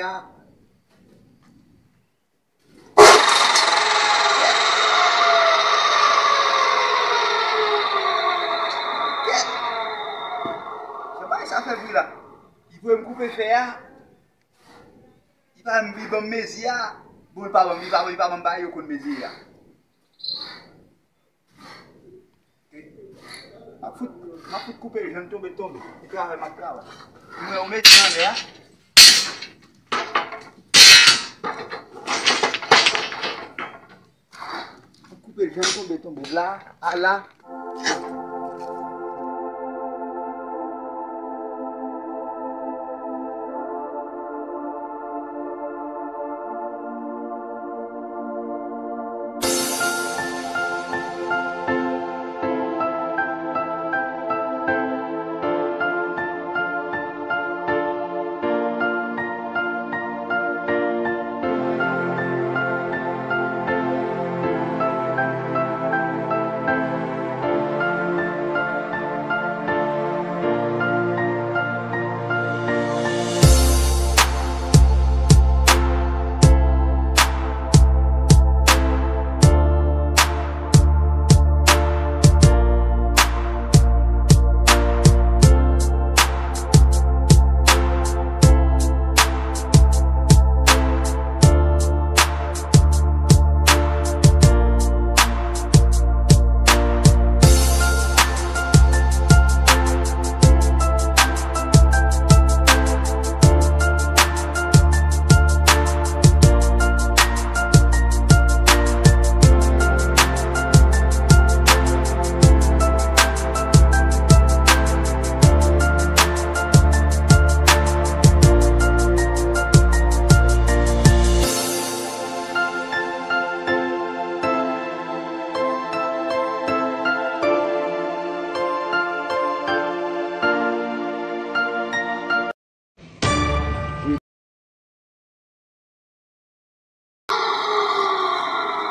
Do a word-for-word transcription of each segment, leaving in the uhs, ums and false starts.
a. Sa pa sa fè bri la. Li voye m koupe fè a. Li pa, li ban m mezi a. Bon, li pa ban m, li pa ban m, li pa ban m bagay yo konn mezi a. M ap fout, m ap fout koupe l, jan l tonbe, tonbe. Li travay, m ap travay. Mwen, yon mezi anlè a. Koupe l, jan l tonbe, tonbe. La, a la.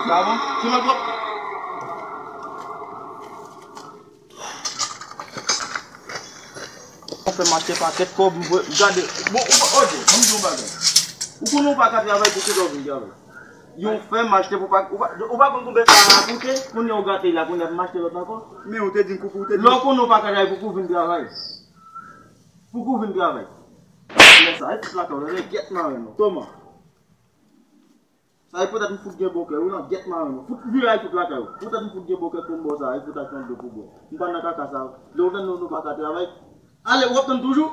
Sa bon? Ki lòt lòt? Ou fè m achte pakèt kòb, m voye, gade. Bon, ou pa, oke, ban m di yon bagay. Ou konnen ou pa ka travay, poukisa w vin travay? Yon fè m achte pou pa, ou pa, ou pa konn konbyen sa a koute, kounye a ou gate la, kounye a pou m achte lòt ankò. Men ou te di m pou, pou ou te di. Lè w konnen ou pa ka travay, poukisa w vin travay? Poukisa w vin travay? Lè sa, e tout lakay ou, lè gyèt mare non. Toma. Sa e poutèt m fout gen bon kè, wi, nan gyèt mare non. Fout vire al tout lakay ou. Poutèt m fout gen bon kè konn bò sa, e poutèt tann dlo pou bwè. M pa nan kaka sa. Lè w tann nou, nou pa ka travay. Ale, w ap tann toujou?